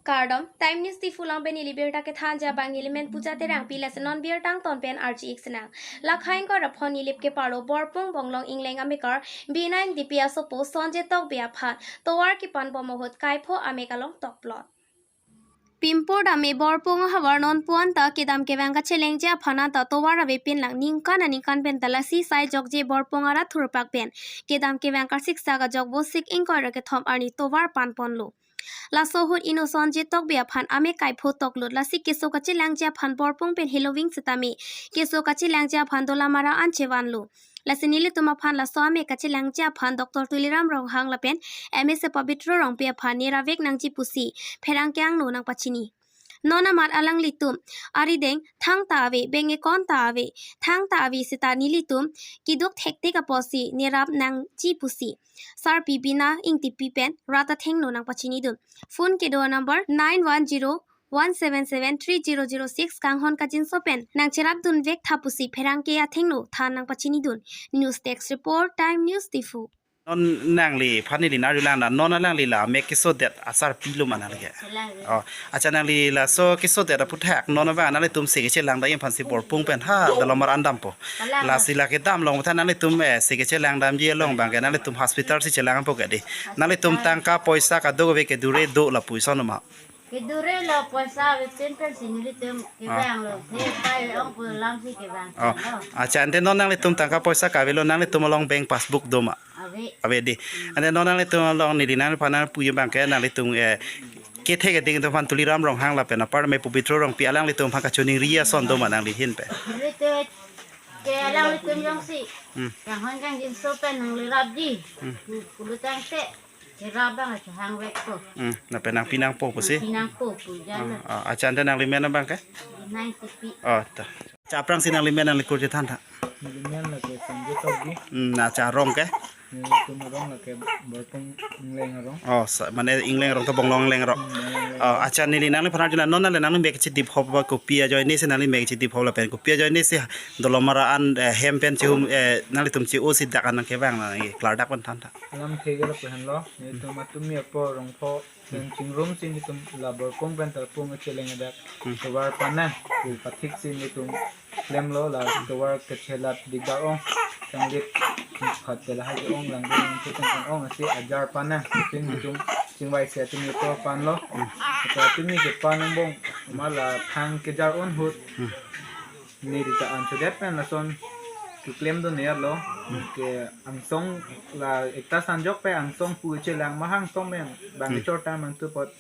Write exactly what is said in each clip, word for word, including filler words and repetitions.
Kardom, Time News Diphu along pen neli birta kethanji abang neli men Puja Terangpi, lasi non birta angton pen arju-ik sinang. Lakhai ingkoi ra phongo nilip kepar arlo Borpung Bonglong Ingleng amekar Bina Ingtipi asopo Sonjit Tokbi aphan tovar kepan bom ahut kaipho amek along tokplot. Pimpur dam-e Borpung ahavar non puan ta kedam kevang kachelangji aphan anta tovar avepin lang, ningkan aningkan pen ta lasi sai jokje Borpung arat thurpak pen kedam kevang karsiksak ajok Vosik ingkoi ra kethom arni tovar panponlo. Laso ahut inut Sonjit Tokbi aphan amek kaipho toklut, lasi keso kachelangji aphan Borpung pen heloving setame keso kachelangji aphan Dolamara an chevanlo. Lasi nelitum aphan laso amek kachelangji aphan Doctor Tuliram Ronghang lapen M S A Pabitra Rongpi aphan nerap vek nangji pusi pherangke angno nangpachini. Non amat alanglitum arideng thangta ave, bengekon ta ave, thangta ave seta nelitum keduk thektik apotsi nerap nangji pusi Sarpi Bina Ingtipi pen rat athengno nangpachinidun. Phone kedo number nine one zero one seven seven three zero zero six, kanghon kangjinso pen nangcherapdun vek tha pusi pherangke athengno than nangpachinidun. News Desk Report, Time News Diphu. Non nangliphan neli nangrulang na, non alangli la mek kesodet asarpi lo ma nangli ke? Chelang. Oh, acha, nangli laso kesodet aphuthak non abang nanglitum se kechelang dam aphansi Borpung pen ha Dolamara an dampo. Chelang. Lasi la kedam along tha nanglitum, eh, se kechelang damji along abang ke nanglitum hospital si chelangpo ke dei. Nanglitum tangka poisa kadokave ke dure do lapuson ma? Kedure lo, poisa avepin pensi nelitum kevanglo. He pai ong pu alamsi kevang. Oh, lo. Acha, ante non nanglitum tangka poisa kavelo, nanglitum along bank passbook do ma? Ave. Ave dei. Ante non nanglitum along neli nangphan nangpuji abang ke nanglitum, eh, kethe keding atum aphan Tuliram Ronghang lapen apar me Pabitra Rongpi alanglitum aphan kachiningri ason do ma nangli ahin pen? Nelitum ke alanglitum jongsi. Hmm. Kanghon kangjinso pen nanglerapji. Hmm. Pu-, pulo tangte. Kerap abang acho hang vekpo. Hmm, lapen nangpi nangpo pusi? Nangpi nangpo pu jalo. Ah, ah, acha, ante nangli men abang ke? Bina Ingtipi. Oh, ta. Acha, aphrangsi nangli men nangli kur chethan tha. Neli men lake Sonjit Tokbi. Hmm, acha, arong ke? Nelitum arong lake Borpung Ingleng arong. Oh, sa, mane Ingleng arong to Bonglong Ingleng arong. Hmm, Bonglong Ingleng. Oh, acha, neli nangliphan arjunon, non nangli nangli mek chedip hop ba kopi ajoine si nangli mek chedip hop lapen kopi ajoine si Dolamara an, eh, hem pen chehum, eh, nanglitum che-o si dak an nangkevang nang, eh, klardak pen than tha. Alam thek lo pu henlo, nelitum atum mi apo rongpho pen chingrumsi nelitum la Borpung pen Borpung kacheleng adak. Hmm. Tovar pan nang pu pathiksi nelitum klemlo, la tovar kachelat dikdar ong, sanglit phat ke lahai ke ong, langdun ong, putang ong, asi ajar pan nang, tin nelitum chingvai si atum mi apo panlo. Hmm. Ata atum mi kepan angbong, ma la thang kejar un ahut. Hmm. Neli ta anchodet pen lason keklemdun ya lo. Hmm. Ke angsong la ekta sanjok pen angsong pu chelang ma angsong pen bang, hmm, chor ta mangtu apot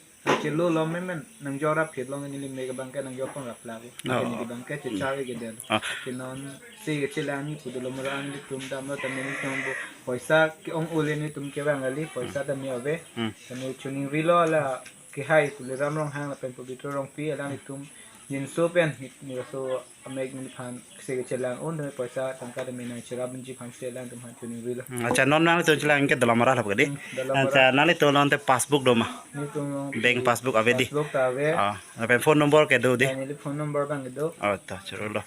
chelo lo memen nangjor aphi long neli mek abang ke nangjor pon rap lagu. Oh. Ke neli abang ke chechar ke del. Oh. Ke non se chelang ni pu Dolamara an nelitum damlo ta nelitum bo poisa ke-ong ole nelitum kevang kali, poisa ta mi ave. Hmm. Ta neli chiningrilo la kehai Tuliram Ronghang lapen Pabitra Rongpi alanglitum jinso pen neli laso amek neliphan se kechelang un, poisa tangka demi nangcherap unji aphansi alangtum aphan chiningrilo. Hmm, acha, non nanglitum chelang ke Dolamara lap ke dei? Hmm, Dolamara. Acha, nanglitum along te passbook do ma? Nelitum along bank passbook ave dei. Passbook ta ave. Ah, lapen phone number ke do dei? Ya, neli phone number abang ke do. Oh, ta, choro lo.